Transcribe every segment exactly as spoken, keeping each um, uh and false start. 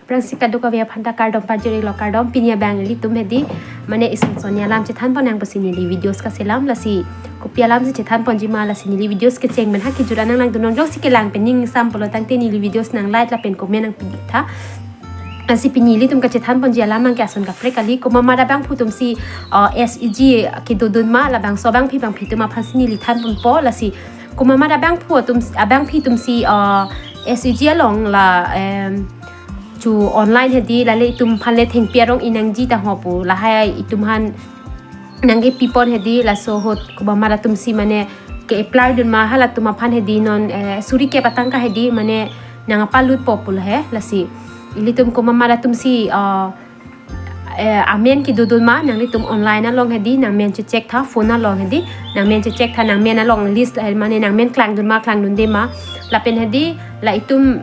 Aphrangsi kadokave aphanta kardom pajir-iklo, kardom. Pini abang ilitum hedi mane ison son alam chethan ponnang pusi neli videos kaselam, lasi kopi alam si chethan ponji ma, lasi neli videos kecheng pen ha kejut an nanglangdun non, jongsi kelang pen ning sam pulo tangte neli videos nang like lapen comment nangpidun tha. Lasi pini ilitum kachethan ponji alam abangke ason kaprek kali. Komat abangphu atumsi, uh, S E G kedodun ma, labangso abangphi bangphi atum aphansi neli than ponpo. Lasi komat abangphu atum, abangphi atumsi, uh, S E G along la, em, chu online hedi lale itum aphan le thengpi arong-i nangji ta ho pu, lahai itum aphan nangkepi pon hedi, laso ahut komat atumsi mane ke-apply dun ma, halatum aphan hedi non, eh, suri kep atangka hedi mane nangpalut po pulo he. Lasi ilitum komat atumsi, ah, eh, amen kedodun ma, nanglitum online along hedi nangmen checheck tha, phone along hedi nangmen checheck tha, nangmen along list, eh, mane nangmen klangdun ma, klangdunde ma, lapen hedi la itum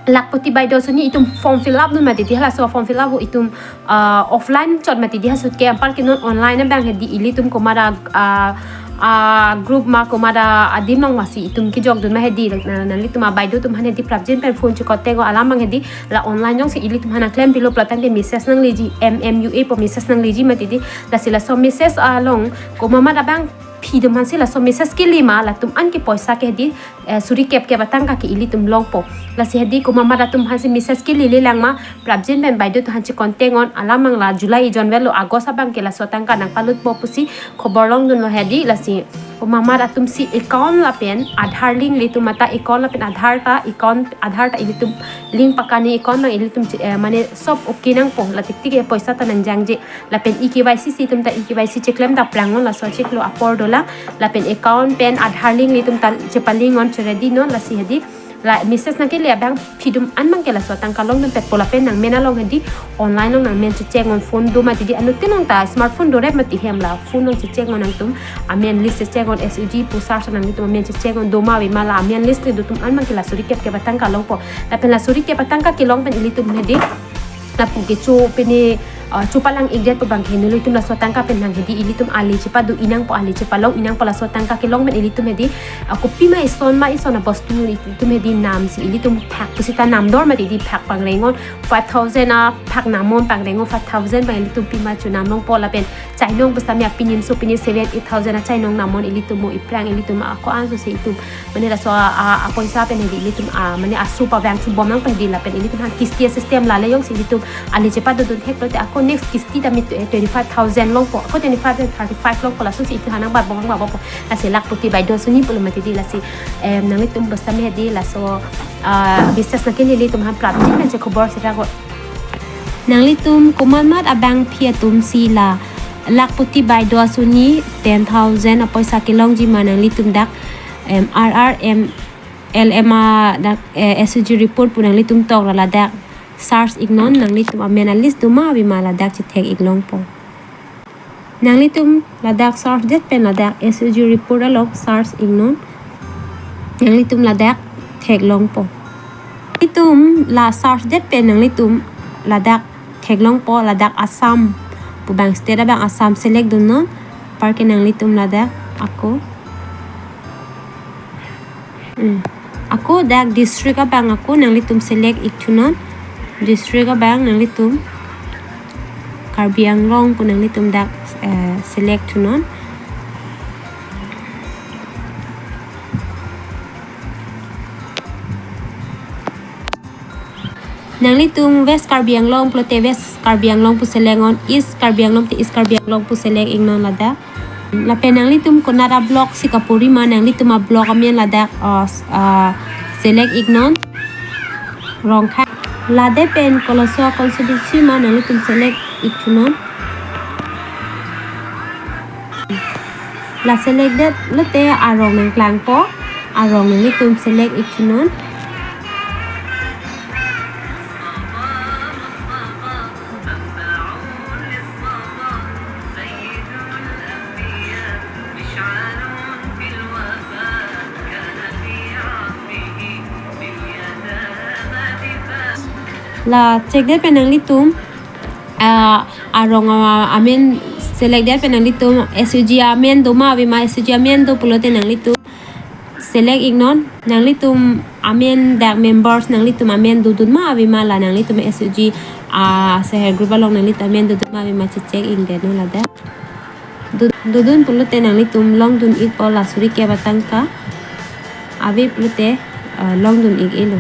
Lakhpati Baideo Asoni itum form fill up dun mati di, halaso form fill up itum, ah, offline chot mati di, ha ahut ke anparke non online abang hedi ilitum komat a, ah, ah, group ma, komat adim along masi itum kejokdun ma hedi, na, nanglitum abaideo atum aphan hedi prapjin pen phone chekontak-o, alam abang hedi la online jongsi ilitum aphan nangklempilo pulo tangte message nangleji, M M U A pu message nangleji mati di. Lasi laso message along komat abangphi atum aphansi laso message kele ma, latum an ke poisa ke hedi, eh, suri kep kep atangka ke ilitum longpo. Lasi hedi komat atum aphansi message kelelang ma, prapjin pen baideo atum aphan chekontak-on, alam abang la July ejon avelo, August abangke laso atangka nangpalutpo pusi khobor longdunlo hedi. Lasi komat atumsi account lapen Aadhaar link, ilitum mata account lapen Aadhaar ta, account Aadhaar ta ilitum link pakani, account abang ilitum che-, eh, mane sob okay nangpo, la tik tik ke poisa ta nangjangje. Lapen E K Y C si itum ta E K Y C cheklem ta prang non, laso chiklo apor dolang. Lapen account pen Aadhaar link ilitum ta chepa-link-on, che-ready non, lasi hedi la message nangkele abangphi atum an abangke laso atangka longdun petpo, lapen nangmen along hedi online along nangmen checheck-on, phone do mati di, anuttin along ta smartphone dorep mati hem, la phone along checheck-on, nangtum amen list checheck-on, S E G pu search, nanglitum amen checheck-on, do ma ave ma, la amen list kedo atum an abangke la suri kep kep atangka longpo. Lapen la suri kep atangka kelong pen ilitum hedi lapu kecho pene, ah, chopalang-ikdet pu abangke nelitum laso atangka pen nang hedi ilitum ale chepado-i nangpo, ale chepalong-i nangpo, laso atangka kelong pen ilitum hedi, ah, kopima ison ma ison abostu ilitum hedi namsi ilitum phak pusita namdor mati di, phak pangreng-on, five thousand aphak namnon, pangreng-on five thousand abang ilitum pima chu namlongpo, lapen chainong pusitame apinimso pine seven eight thousand achainong namnon ilitum mo, iphrang ilitum ako-an so se itum mane laso a, a, apoisa pen hedi ilitum, a, mane asu pavang chubom nang pen hedi, lapen ilitum aphan kisti system, lale jongsi ilitum ale chepadodun thek pulote ako next kisti tame twenty-five thousand longpo, ako twenty-five and thirty-five longpo, laso si itum aphan nang barbong nang babo po. Lasi Lakhpati Baideo Asoni pulo mati di, lasi, em, nanglitum pusitame hedi laso, ah, message nangkele ilitum aphan prapjin pen chekhobor seta ko. Nanglitum komat abangphi atumsi la Lakhpati Baideo Asoni ten thousand apoisa kelongji ma, nanglitum dak, em, R R M L M a dak, eh, S E G report pu nanglitum tok ra ladak search-iknon, nanglitum amen a list do ma ave ma ladak chethek-ik longpo. Nanglitum ladak search det pen ladak S E G report along search-iknon. Nanglitum ladak theklongpo. Itum la search det pen nanglitum ladak theklongpo, ladak Assam pu abang state abang Assam select dunnon. Anparke nanglitum ladak ako. Hmm. Ako dak district abang ako nanglitum select-ik thunon. District abang nanglitum Karbi Anglong pu nanglitum dak, eh, select thunon. Nanglitum West Karbi Anglong pulote West Karbi Anglong pu select-on, East Karbi Anglong te East Karbi Anglong pu select-iknon ladak. Lapen nanglitum konat a block si kapori ma, nanglitum a block amen ladak, uh, s-, uh, select-iknon. Rongkhai. Lade pen koloso constituency ma nanglitum select-ik thunon. La select det lote arong nangklangpo, arong nanglitum select-ik thunon. La check det pen nanglitum, ah, arong, ah, amen select det pen nanglitum S U G amen do ma ave ma, S U G amen do pulote nanglitum Select iknon, nanglitum amen dak members, nanglitum amen dodun ma ave ma, la nanglitum S H G, ah, self help group along nanglitum amen dodun ma ave ma, checheck iknon ladak. Do-, dodun pulote nanglitum longdun ikpo, la suri kep atangka ave pulote, ah, longdun ik-elo.